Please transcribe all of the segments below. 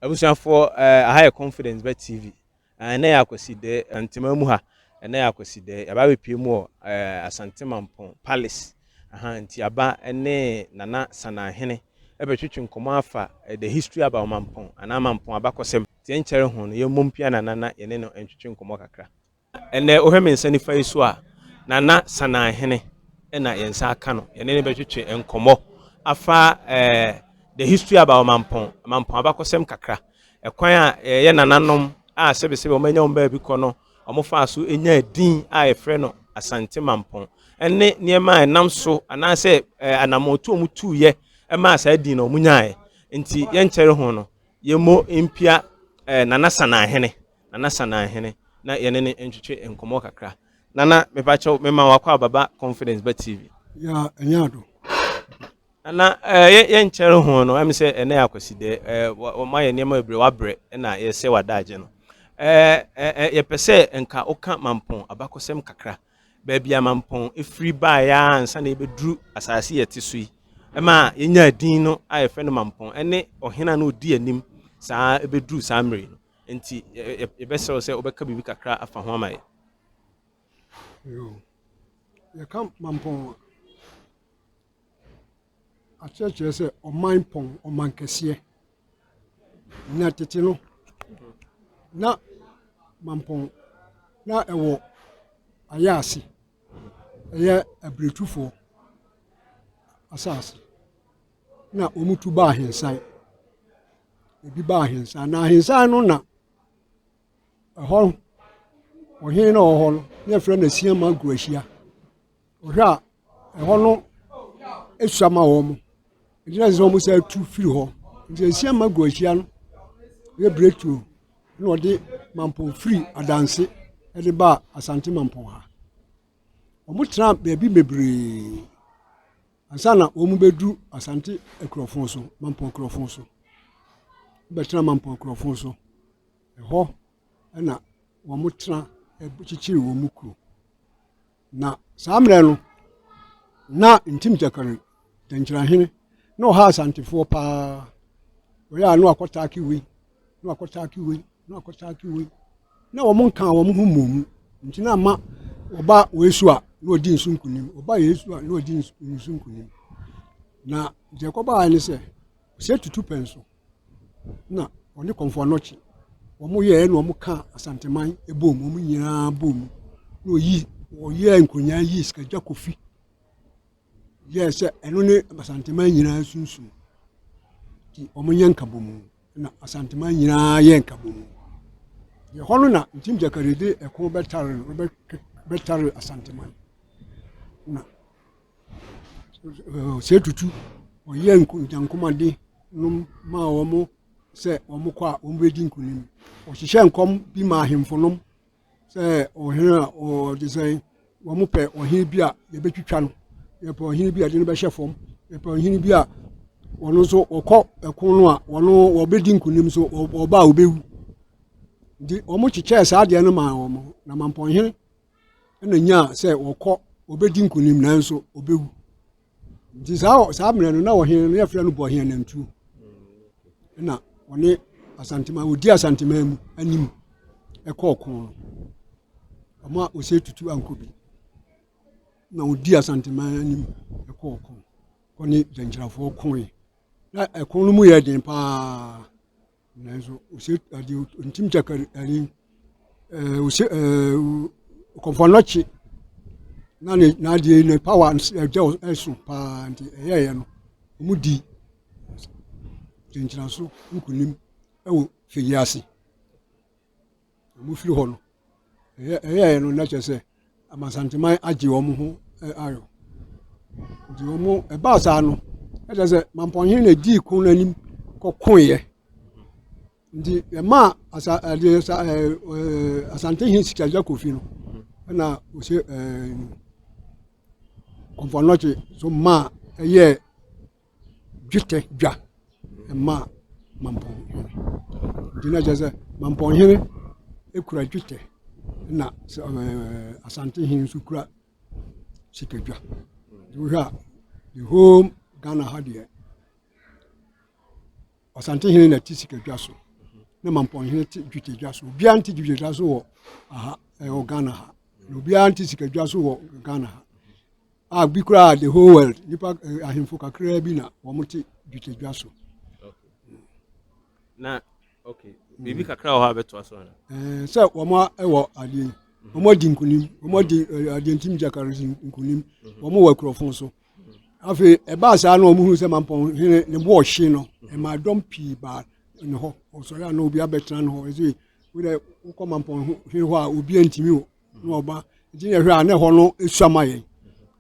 Abusuafoɔ, aha yɛ Confidence Bɛ TV. Ɛnɛ yɛ Akwasidɛ, Ntema mu ha. Ɛnɛ yɛ Akwasidɛ, yɛaba abɛpue mu wɔ Asante Mampong Palace. Aha, nti aba ne Nana Sanahene ɛbɛtwetwe nkɔmmɔ afa the history about Mampong anaa Mampong abakɔsɛm. Nti ɛnkyɛre ho no, yɛmmɔ mpia Nana na yɛne no ntwetwe nkɔmmɔ kakra. Ɛnɛ wohwɛ me nsa nifa yi so a, Nana Sanahene ɛna yɛn nsa aka no. Yɛne no bɛtwetwe nkɔmmɔ afa the history about Mampong, Mampong abakɔsɛm kakra. Ɛkwan a ɛyɛ nananom a sɛbesɛbe wɔn anya wɔn baabi kɔ no, wɔn faa so nya din a yɛfrɛ no Asante Mampong, ɛne nneɛma a ɛnam so anaasɛ anammɔntu a wɔn tuiɛ ɛmaa saa din no wɔn nyaeɛ. Nti yɛnkyɛre ho no, yɛmmɔ mpia Nana Sanahene, Nana Sanahene, na yɛne ne ntwetwe nkɔmmɔ kakra. Nana, mepakyɛw, mema wakɔ ababa Confidence Ba TV. Ya ɛnyɛ ado. Nana, yɛnkyɛre ho no, ɛmi sɛ ɛnɛ yɛ Akwasidɛ, wɔn ayɛ nneɛma bebree, wabrɛ ɛna yɛsɛ wadagye no. ɛɛ ɛɛ yɛpɛ sɛ nka woka Mampɔn abakɔsɛm kakra, baabi a Mampɔn efiri baeɛ a ansa na yɛbɛduru asase yɛte so yi, ɛma yɛnya din no a yɛfrɛ no Mampɔn, ɛne ɔhene a na odi anim saa ɛbɛduru saa mmere no. Nti yɛbɛsrɛ wo sɛ wobɛka biribi kakra afa ho ama yɛ. Yo. Yɛka Mampɔn a, akyerɛkyerɛ sɛ ɔman pɔn, ɔman kɛseɛ. Na tete no, na Mampɔn na ɛwɔ Ayaase, ɛyɛ abiretufoɔ asase. Na wɔn tu baa Ahensan. Ebi baa Ahensan. Na Ahensan no na ɛhɔ ɔhene na ɔwɔ hɔ no, ne yɛfrɛ no Asiama Nkuroahyia. Ɔhwɛ a ɛhɔ no esua ma wɔn. Nti na sɛ wɔn sɛ tu firi hɔ. Nti Asiama Nkuroahyia no yɛ biretuo na ɔde Mampɔn firi Adanse de baa Asante Mampɔn ha. Wɔn tena baabi bebree ansa na wɔn bɛduru Asante Akurɔfo so, Mampɔn Akurɔfo so. Bɛtena Mampɔn Akurɔfo so. Ɛhɔ ɛna wɔn tena kyekyere wɔn kuro. Na saa mmerɛ no, na Ntim Gyakari Dɛnkyerɛhene na ɔha Asantefoɔ paa. Ɔyɛ a na wakɔtaake wei, na wakɔtaake wei, na wakɔtaake wei. Na wɔn nka wɔn ho mmom. Nti na ama ɔba wei so a na ɔdi nso nkunim, ɔba wei so a na ɔdi nso nkunim. Na deɛ ɛkɔbaeɛ ne sɛ, ɔsɛ tutu pɛn so na ɔne Kɔmfo Anɔkye wɔn yɛɛ na wɔn ka Asanteman bom, wɔn nyinaa bom. Na oyi ɔyɛɛ nkonnwa yi Sikagya Kofi yɛɛ sɛ ɛno ne Asanteman nyinaa sunsum. Nti wɔn nyɛ nkabom na Asanteman nyinaa yɛ nkabom. Deɛ hɔ no na Ntim Gyakari de ɛko bɛtare no, bɛtare Asanteman. Na ɔsɛ tutu ɔyɛɛ nyankomade nom maa wɔn sɛ wɔn kɔ a wɔn bɛdi nkunim. Ɔhyehyɛ nkɔm bi maa ahemfo nom sɛ ɔhene a ɔde sɛn wɔn pɛ ɔhene bi a yɛbɛtwitwa no, yɛpɛ ɔhene bi a yɛde no bɛhyɛ fam, yɛpɛ ɔhene bi a ɔno nso ɔkɔ ɛko no a ɔno ɔbɛdi nkunim so ɔba a ɔbɛwu. Nti wɔn kyekyɛɛ saa adeɛ no maa wɔn na Mampɔnhene ɛna nyaa sɛ ɔkɔ ɔbɛdi nkunim nanso ɔbɛwu. Nti saa mmerɛ no na ɔhene no yɛfrɛ no Bɔhene Nantuo. Ɛna ɔne Asanteman ɔdi Asanteman mu anim ɛkɔɔ ko no. Ɔmo a ɔsɛ tutu ankɔ bi. Na ɔdi Asanteman anim ɛkɔɔ ko. Kɔne Dɛnkyerɛfoɔ koe. Na ɛko no mu yɛ den paa. Nanso ɔsɛ adeɛ Ntim Gyakari ɛne ɔsɛ Kɔmfo Anɔkye na ne n'adeɛ ne power ɛgya ɛso paa nti ɛyɛɛyɛ no wɔn di Dɛnkyerɛso nkunim ɛwɔ Feyiase. Wɔn firi hɔ no ɛyɛɛyɛ no na kyerɛ sɛ Asanteman agye wɔn ho ayɔ. Nti wɔn ɛbaa saa no ɛkyerɛ sɛ Mampɔnhene na edii ko n'anim kɔkoeɛ. Nti ɛmaa asa ɛdeɛ sa ɛɛ ɛɛ Asantehene Sikagya Kofi no ɛna ɔsɛ ɛɛ Kɔmfo Anɔkye so maa ɛyɛɛ dwetɛ dwa ɛmaa Mampɔnhene. Nti na kyerɛ sɛ Mampɔnhene ekura dwetɛ na ɛɛ Asantehene nso kura sikadwa. Nti wohwɛ a the whole Ghana ha deɛ, Asantehene na ti sikadwa so. na Mampɔnhene te dwetɛdwa so. Obiara nte dwetɛdwa so wɔ aha, ɛwɔ Ghana ha. Na obiara nte sikadwa so wɔ Ghana ha. A bi koraa the whole world, nipa eh, ahemfo kakraa bi na wɔn te dwetɛdwa so. Na okay, biribi kakra wɔ hɔ a bɛtoa so ana? Eh, sɛ wɔn wɔ adeɛ yi, wɔn adi nkunim, wɔn adi eh, adeɛ ntim gyakari nkunim, wɔn wɔ akurɔfo so. Afei ɛbaa saa na wɔn hunu sɛ Mampɔn hene ne bo ɔhye no, ɛmaa dɔm pii baa ne hɔ. Ɔsɔre a na obi abɛtena ne hɔ. Ɛsɛ wodɛ wokɔ Mampɔn hene hɔ a obi antumi o na ɔba. Nti na ɛhwɛ a na ɛhɔ no esua ma yɛn.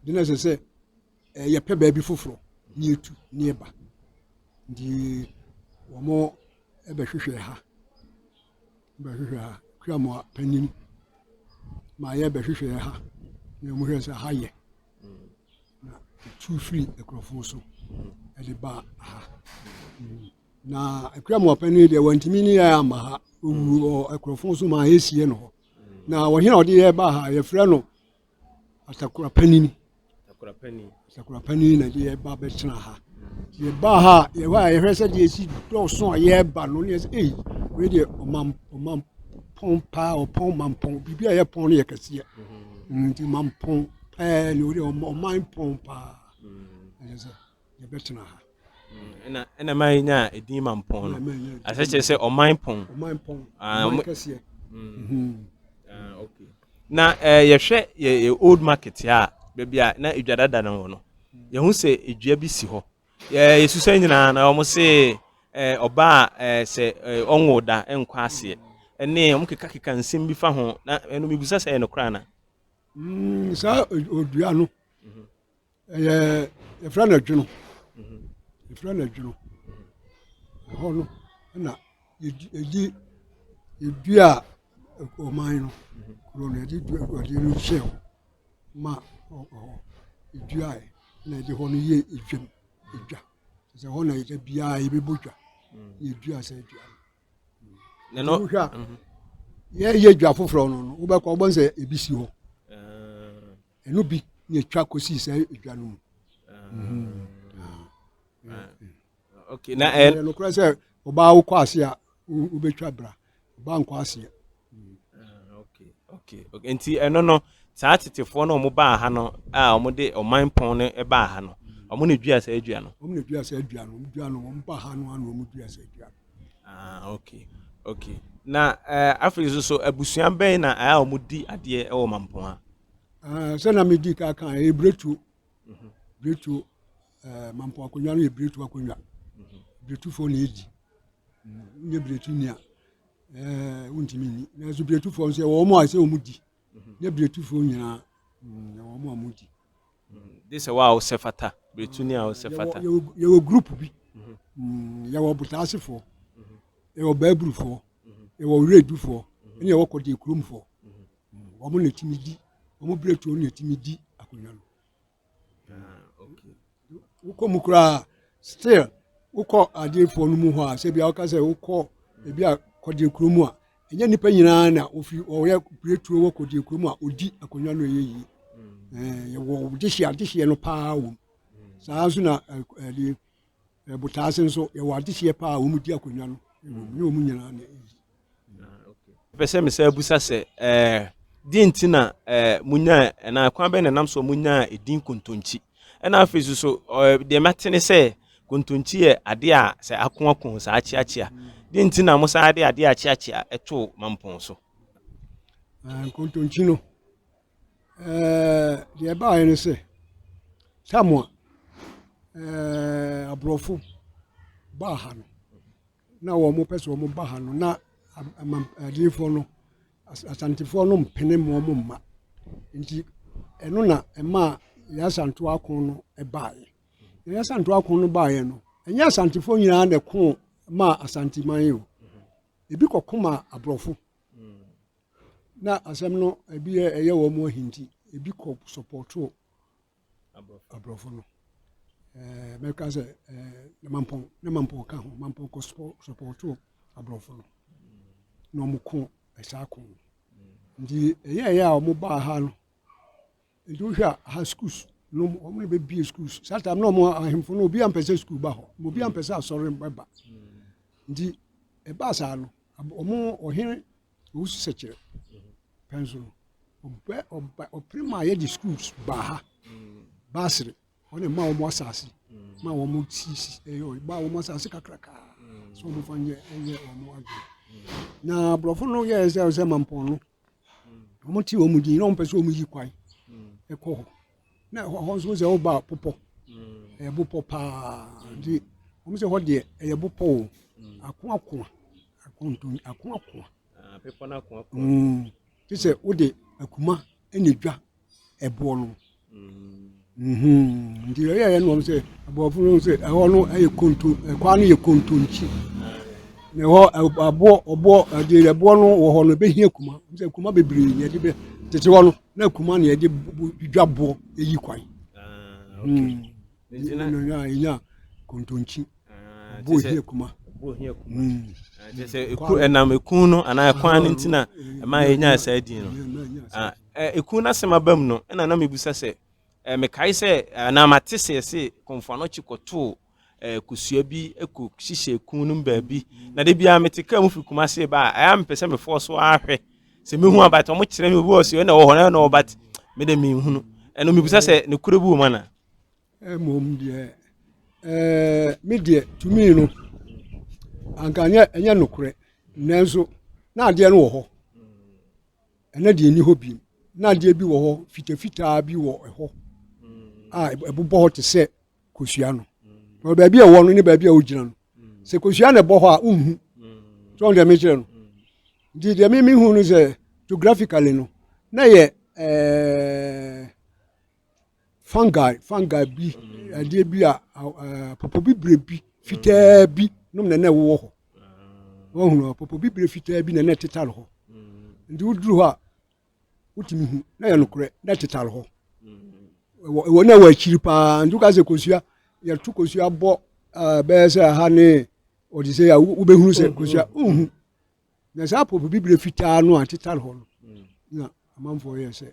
Nti na ɛsɛ sɛ yɛpɛ baabi foforɔ na yɛtu na yɛba. Nti wɔn bɛhwehwɛ ha, bɛhwehwɛ ha. Kuamoa panin ma yɛbɛhwehwɛ ha na wɔhwɛ sɛ ha yɛ. Na yɛtu firi nkurɔfoɔ so de baa ha. Na Akuamoa panin deɛ wantumi ne yɛn amma ha. Ɔwu wɔ nkurɔfoɔ so ma yɛsie no hɔ. Na ɔhene a ɔde yɛn baa ha yɛfrɛ no Atakora panin. Atakora panin na ɛde yɛn ba bɛtena ha. Yɛbaa ha a yɛhɔ a yɛhwɛ sɛ deɛ ɛsi dɔɔso a yɛreba no ne yɛ sɛ ei wei deɛ ɔman ɔman pɔn paa ɔpɔn mampɔn biribi a ɛyɛ pɔn no yɛ kɛseɛ nti mampɔn pɛɛ ne wei deɛ ɔman pɔn paa ɛyɛ sɛ yɛbɛtena ha. Ɛna ɛna ma yɛnya edin mampɔn no asɛ kyerɛ sɛ ɔman pɔn. Ɔman pɔn ah, ɔman kɛseɛ. Ah, okay. Na eh, yɛhwɛ yɛ yɛ old market a baabi a na edwa dada no wɔ no yɛhu sɛ edua bi si hɔ. Yɛ yɛsusua nyinaa na wɔn se eh, ɔbaa eh, sɛ eh, ɔnwo da nkɔ aseɛ ɛne wɔn kekakeka nsɛm bi fa ho na ɛno mibisa sɛ ɛyɛ nokorɛ ana? Saa odua no ɛyɛ yɛfrɛ no adwono yɛfrɛ no adwono ɛhɔ no na yɛdi yɛdua ɔman no kuro no yɛde dua adeɛ no hyɛ hɔ ma hɔ yɛduaeɛ na yɛde hɔ no yɛ edwam edwa sɛ hɔ na yɛda biara yɛbɛbɔ dwa yɛdua sɛ dua no na no wohwɛ a yɛyɛ dwa foforɔ no no wobɛkɔ wobɛhu sɛ ebi si hɔ ɛno bi na ɛtwa kɔsii saa dwa no mu okay na ɛyɛ nokorɛ sɛ ɔbaa wokɔ ase a wobɛtwa bra ɔbaa nkɔ aseɛ okay okay okay nti ɛno no saa tetefoɔ no wɔn baa ha no a wɔn de ɔman pɔn no baa ha no wɔn na dua saa dua no wɔn na dua saa dua no wɔn dua no wɔn ba ha no ano wɔn dua saa dua no ah okay okay na ɛɛ eh, afei nso so abusua bɛn na ɛyɛ a wɔn di adeɛ wɔ mampɔn ha eh, sɛ na medi ka kan ɛyɛ biretuo mhm. biretuo ɛɛ eh, mampɔn akonnwa no yɛ biretuo akonnwa mhm. biretufoɔ na edi nyɛ biretu ni a ɛɛ wontumi nni nanso biretufoɔ nso yɛ wɔn a sɛ wɔn di mhm. nyɛ biretufoɔ nyinaa yɛ wɔn a wɔn di. De sɛ wo a wosɛ fata biretuni a wosɛ fata. Yɛwɔ group bi yɛwɔ botaasefoɔ yɛwɔ baaburufoɔ yɛwɔ werɛdufoɔ ɛne yɛwɔ kɔdeɛ kuromfoɔ wɔn na ɛtumi di wɔn biretuo na ɛtumi di akonnwa no. Wokɔ mu koraa still wokɔ adeefoɔ no mu hɔ a sɛ bia woka sɛ wokɔ ebi a kɔdeɛ kuro mu a ɛnyɛ nnipa nyinaa na ofi ɔyɛ biretuo wɔ kɔdeɛ kuro mu a ɔdi akonnwa no ɛyɛ yie mm. yɛwɔ dehyeɛ adehyeɛ no paa wɔ mu mm. saa nso na ɛde botaase nso yɛwɔ adehyeɛ paa wɔn di akonnwa no wɔ mu ne wɔn nyinaa na ɛyi Mepɛ sɛ mesan bisa sɛ, ɛɛ, deɛ nti na ɛɛ munyaa anaa kwan bɛn na ɛnam so munyaa edin kontonkyi? Ɛna afei nso so ɛɛ deɛ mate ne sɛ kontonkyi yɛ adeɛ a sɛ ako ako saa akyeakyea. Deɛ nti na mosan de adeɛ akyeakyea ɛtoo mampɔn so? Nkontonkyi no, ɛɛ deɛ ɛbaeɛ ne sɛ, tam a ɛɛ aborɔfo baa ha no, na wɔpɛ sɛ wɔba ha no, na adiyifoɔ no, Asantefoɔ no mpene ma wɔn mma. Nti ɛno na ɛmaa Yaa Asantewaa ako no baeɛ. Na Yaa Asantewaa ako no baeɛ no, ɛnyɛ Asantefoɔ nyinaa na ɛko maa Asanteman o. Ebi kɔko maa aborɔfo. Na asɛm no ebi ɛyɛ wɔn ahinti, ebi kɔ sɔpɔtoo aborɔfo no ɛɛ mɛka sɛ ɛɛ mampɔn ne mampɔn ka ho mampɔn kɔ sɔpɔtoo aborɔfo no na wɔn ko ɛsaa ko no nti ɛyɛ ɛyɛ a wɔn baa ha no nti wohwɛ a ha schools no wɔn na bɛbie schools saa time na wɔn ahemfo no obi ampɛ sɛ school ba hɔ obi ampɛ sɛ asɔre ba nti ɛbaa saa no. Wɔn ɔhene Owusu Sɛkyerɛ pɛn so no, ɔbɛ ɔba ɔpere maa yɛde schools baa ha. Baasere, ɔne ma wɔn asase ma wɔn sisi ɛyɛ ba wɔn asase kakraka sɛ wɔn fa nyɛ ɛnyɛ wɔn adwuma. Na aborɔfo no yɛɛ sɛ sɛ mampɔn no, wɔn te wɔn din na wɔn pɛ sɛ wɔn yi kwan ɛkɔ hɔ. Na ɛhɔ hɔ nso sɛ woba popɔ, ɛyɛ bopɔ paa nti wɔn sɛ hɔ deɛ ɛyɛ bopɔ o, akoakoa. Akonton akoakoa. Ah, bepɔ no akoakoa. Mm. Te sɛ wode akuma na edwa ɛboɔ no. Mm. Mhm. Nti ɛyɛ yɛ nom sɛ aborɔfo no sɛ ɛhɔ no ɛyɛ konton ɛkwan no yɛ kontonkyi. Na ɛhɔ aboɔ ɔboɔ ɛde ɛboɔ no wɔ hɔ no ebehia akuma. Sɛ akuma bebree na yɛde bɛ tete hɔ no na akuma na yɛde dwa boɔ eyi kwan. Ah, okay. Mm. Nti na yɛnya kontonkyi. Ɔbɔ ohia kuma. Ɔbɔ ohia kuma. Mm. Kyerɛ sɛ eku ɛnam eku no anaa ɛkwan no nti na ɛma yɛnya saa din no. Ah, eku no asɛm aba mu no ɛna na mebusa sɛ mekae sɛ anaa mate sɛ yɛse Komfo Anokye kɔtoo kosua bi kɔ hyehyɛ eku no mu baabi na de biara mete kaa mu firi Kumase ba a ɛyɛ a mepɛ sɛ mefɔɔ so ahwɛ sɛ mehu a but ɔmo kyerɛ me obi wɔ sɛ ɛna ɛwɔ hɔ na ɛna ɛwɔ but me de menhunu ɛno mebusa sɛ ne korɛ bi wɔ mu anaa. Mmom deɛ, ɛɛ me deɛ tumi no, anka ɛnyɛ ɛnyɛ nokorɛ nanso na adeɛ no wɔ hɔ. Ɛnɛ deɛ ɛnni hɔ bio. Na adeɛ bi wɔ hɔ fitafitaa bi wɔ ɛhɔ a ɛbobɔ hɔ te sɛ kosua no. Na baabi a ɛwɔ no ne baabi a wogyina no, sɛ kosua na ɛbɔ hɔ a wonhu. So wɔn deɛ mekyerɛ no. Nti deɛ me mehu no sɛ geographically no, na yɛ ɛɛ. Fungi fungi bi adeɛ bi a apopobibire bi fitaa bi nom na na ɛwowɔ hɔ wɔhunu apopobibire fitaa bi na na ɛtetare hɔ nti woduru hɔ a wotumi hu na yɛ nokorɛ na ɛtetare hɔ ɛwɔ ɛwɔ na ɛwɔ akyiri paa nti woka sɛ kosua yɛto kosua bɔ bɛyɛ sɛ aha ne ɔde sɛ wobɛhunu sɛ kosua wohu Na saa popo bibire fitaa no a ɛtetare hɔ no mm. na amanfoɔ yɛ sɛ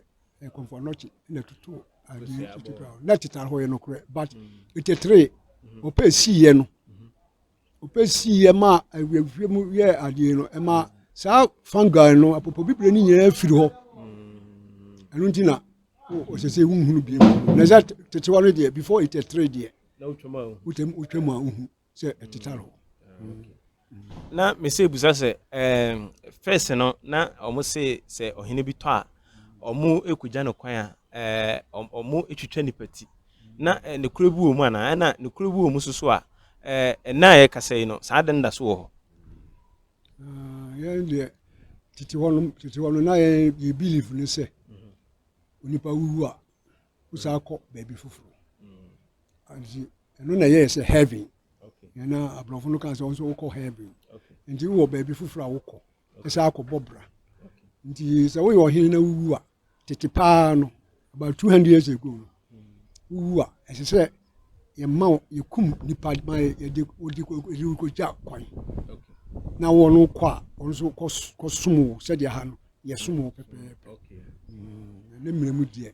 ɛkɔmfo anɔkye na ɛtoto adeɛ tete pra na ɛtetare hɔ yɛ nokorɛ but ɛtetere mm. ɔpɛ siiɛ no mm-hmm. ɔpɛ siiɛ ma awiawie mu yɛ adeɛ no ɛma saa fungi no apopo bibire no nyinaa firi hɔ mm. ɛno nti na ɔsɛ sɛ wohunu bio na sɛ tetewa no deɛ before ɛtetere deɛ wotwam a wohu sɛ ɛtetare hɔ. Na mese bisa sɛ ɛɛm first no na wɔn se sɛ ɔhene bi tɔ a wɔn ekogya no kwan a ɛɛ wɔn etwitwa nipa ti na ne kuro bi wɔ mu anaa ɛna ne kuro bi wɔ mu soso a ɛɛ ɛna a yɛkasa yi no saa de no da so wɔ hɔ. Yɛn deɛ tete hɔ no tete hɔ no na yɛn yɛ believe ne sɛ onipa wuwu a wosan kɔ baabi foforɔ nti ɛno na ɛyɛɛ sɛ heaven na aborɔfo no kaa sɛ nso wokɔ heaven nti wowɔ baabi foforɔ a wokɔ ɛsɛ akɔbɔ bra nti sɛ woyɛ ɔhene na wowu a tete paa no about 200 years ago no wowu a ɛsɛ sɛ yɛma wo yɛkum nipa ma yɛde wode kɔgya kwan na wɔn kɔ a wɔn nso kɔsom wo sɛdeɛ ha no yɛsom wo pɛpɛɛpɛ ne mmerɛ mu deɛ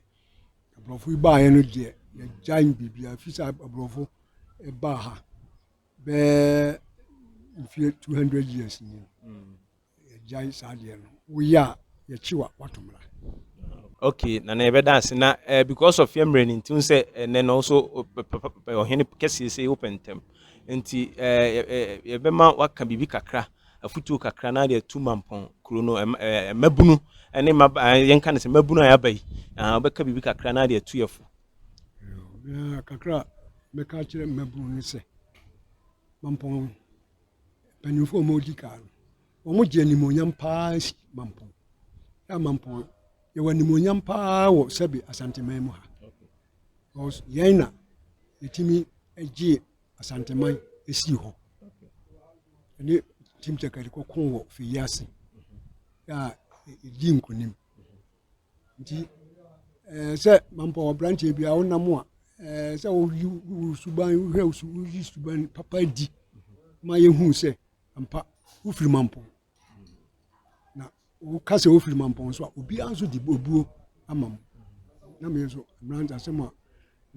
aborɔfo yi baeɛ no deɛ yɛgyae biribiara fi sɛ aborɔfo baa ha bɛɛ mfeɛ 200 years ni no yɛgyae saa deɛ no woyɛ a yɛkyi wa wato mmara. Okay, na na yɛbɛda ase na eh, because of yɛ mmerɛ no nti sɛ ɛnɛ no nso ɔhene kɛseɛ sɛ wopɛ ntɛm nti eh, yɛbɛma waka biribi kakra afutuo kakra na de atu mampɔn kuro no mmabunu ne mmaba yɛnka no sɛ mmabunu a yɛaba yi wobɛka biribi kakra na de atu yɛ fo. Kakra mɛka akyerɛ mmabunu ne sɛ mampɔn mpanimfoɔ a wɔdi kan no wɔn gye animuonyam paa si mampɔn yɛ mampɔn yɛwɔ animuonyam paa wɔ sɛbi asanteman mu ha because yɛn na yɛtumi gye Asanteman sii hɔ ɛne Team Kyakari kɔko wɔ Feyi ase a ɛdi nkonim nti ɛɛ sɛ mampɔ aberanteɛ bi a wonam a ɛɛ sɛ woyi wo suban wohwɛ woyi suban papa di ma yɛhu sɛ ampa wofiri mampɔ Na woka sɛ wofiri mampɔn nso a obiara nso de obuo ama mo na me nso mmerante asɛm a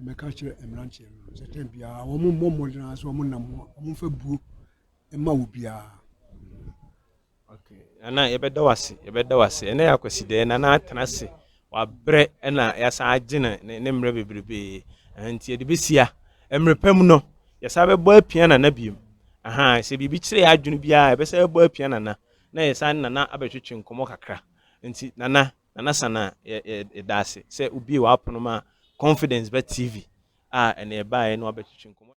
mɛka kyerɛ mmeranteɛ no sɛ tɛm biara wɔn mmɔ mmɔden ara sɛ wɔn nam ho a wɔn mfa buo ma obiara. Nana, yɛbɛda wo ase, yɛbɛda wo ase. Ɛnɛ yɛ Akwasidae, Nana atena ase, wabrɛ, ɛna yɛasan agye ne ne mmerɛ bebrebee. Nti yɛde bɛsia. Mmerɛ pa mu no, yɛsan bɛbɔ apia Nana biom. Aha, sɛ biribi kyerɛ yɛ adwene biara, yɛbɛsan bɛbɔ apia Nana na yɛsan ne Nana abɛtwetwe nkɔmmɔ kakra. Nti Nana, Nana Sana, yɛda ase sɛ wobie w'apono ma Confidence Ba TV a ɛnɛ yɛbaeɛ na wabɛtwetwe nkɔmmɔ.